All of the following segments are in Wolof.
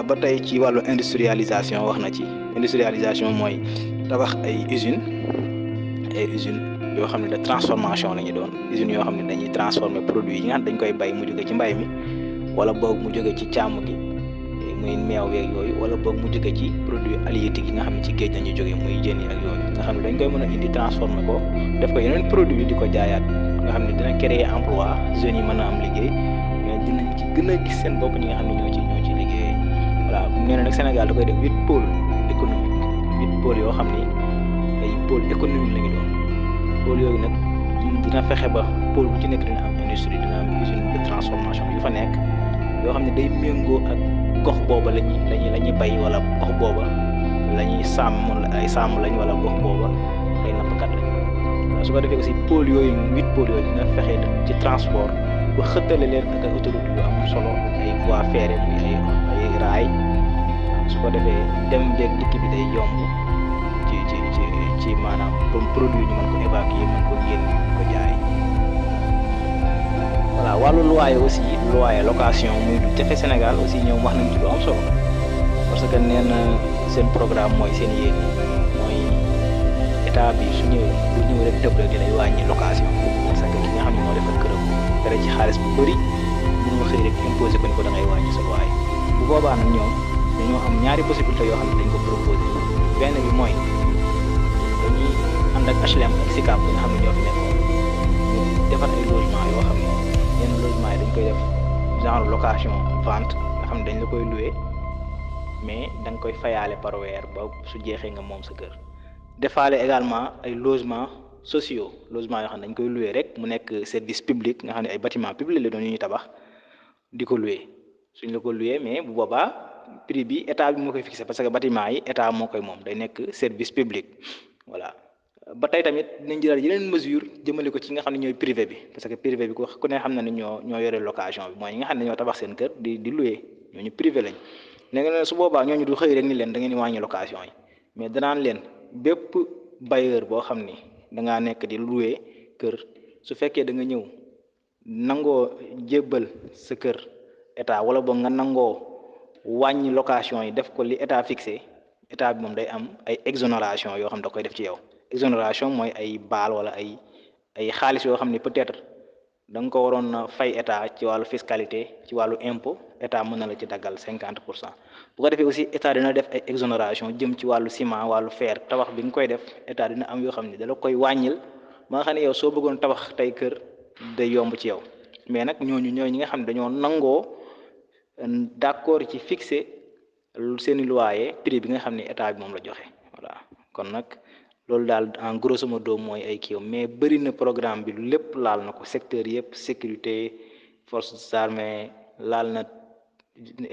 ba tey ci wàllu industrialisation wax na ci industrialisation mooy tabax ay usines yoo xam ne de transformation la ñu doon usines yoo xam ne dañuy transformer produit yi nga xam dañ koy bay mu jóge ci mbay mi wala boog mu jóge ci càmm gi muy meew yeeg yooyu wala boog mu jóge ci produit halieutique yi nga xam ne ci géej lañuy jóge muy jën yi ak yooyu nga xam ne dañ koy mën a indi transformer ko def ko yeneen produit yi di ko jaayaat nga xam ne dina créer emploi jeunes yi mën a am liggéey mais dinañ ci gën a gis seen bopp ñi nga xam ne ñoo ci liggéey voilà nee na nag Sénégal da koy def 8 pôles économiques 8 pôles yoo xam ni ay pôles économiques la ñu doon pôles yooyu nag dina fexe ba pôle bu ci nekk dina am industrie dina am usine de transformation yu fa nekk yoo xam ne day méngoo ak gox booba la ñuy bay wala gox booba la ñuy sàmm ay sàmm lañ wala gox booba ay nappkat lañ waaw su ko defee aussi pôles yooyu 8 pôles yooyu dina fexe ci transport ba xëttale leen ak ay autoroute yu am solo ay voies ferrées muy ay raay su ko defee dem beeg dikk bi day yomb ci maanaam comme produit ñu mën ko évacuer mën ko génn ko jaay voilà wàllu loyer location muy du jafe Sénégal aussi ñoom wax nañ ci lu am solo parce que nee na seen programme mooy seen yéen mooy état bi su ñëwee du ñëw rek tëb rek di lay wàññi location parce que ki nga xam ne moo defal këram dara ci xaalis bu bëri mën nga xëy rek imposé ko ni ko da ngay wàññi sa loyer bu boobaa nag ñoom dañoo am ñaari possibilité yoo xam ne dañ ko proposé benn bi mooy dañuy ànd ak HLM ak SICAP bi nga xam ne ñoo fi nekkoon ñu defar ay logement yoo xam ne yenn logement yi dañ koy def genre location vente nga xam ne dañ la koy loué mais da nga koy fayaale par weer ba su jeexee nga moom sa kër defaale également ay logements sociaux logements yoo xam ne dañ koy loué rek mu nekk service public nga xam ne ay bâtiment public la doon ñuy tabax di ko loué suñ la ko loué mais bu boobaa prix bi état bi moo koy fixé parce que bâtiment yi état moo koy moom day nekk service public voilà ba tey tamit dinañ jëlaat yeneen mesure jëmale ko ci nga xam ne ñooy privé bi parce que privé bi ku ne xam na ne ñoo yore location bi mooy ñi nga xam ne ñoo tabax seen kër di loué ñooñu privé lañ léegi nag su boobaa ñooñu du xëy rek ni leen da ngeen di wàññi location yi mais danaan leen bépp bailleur boo xam ni da ngaa nekk di loué kër su fekkee da nga ñëw nangoo jébbal sa kër état wala boog nga nangoo wàññi location yi def ko li état fixé état bi moom day am ay exonération yoo xam da koy def ci yow exonération mooy ay baal wala ay xaalis yoo xam ne peut-être da nga ko waroon a fay état ci wàllu fiscalité ci wàllu impôt état mën na la ci daggal 50% bu ko defee aussi état dina def ay exonération jëm ci wàllu ciment wàllu fer tabax bi nga koy def état dina am yoo xam ne dala koy wàññil ba nga xam ne yow soo bëggoon tabax tey kër day yomb ci yow mais nag ñooñu ñooy ñi nga xam ne dañoo nangoo d'accord ci fixé seeni loyer prix bi nga xam ne état bi moom la joxe voilà kon nag loolu daal en grosso modo mooy ay kii mais bëri na programme bi lépp laal na ko secteur yëpp sécurité forces armées laal na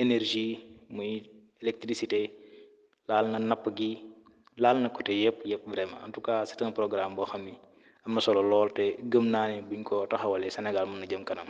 énergie muy électricité laal na napp gi laal na côté yëpp vraiment en tout cas c'est un programme boo xam ni am na solo lool te gëm naa ne buñ ko taxawalee Sénégal mën na jëm kanam.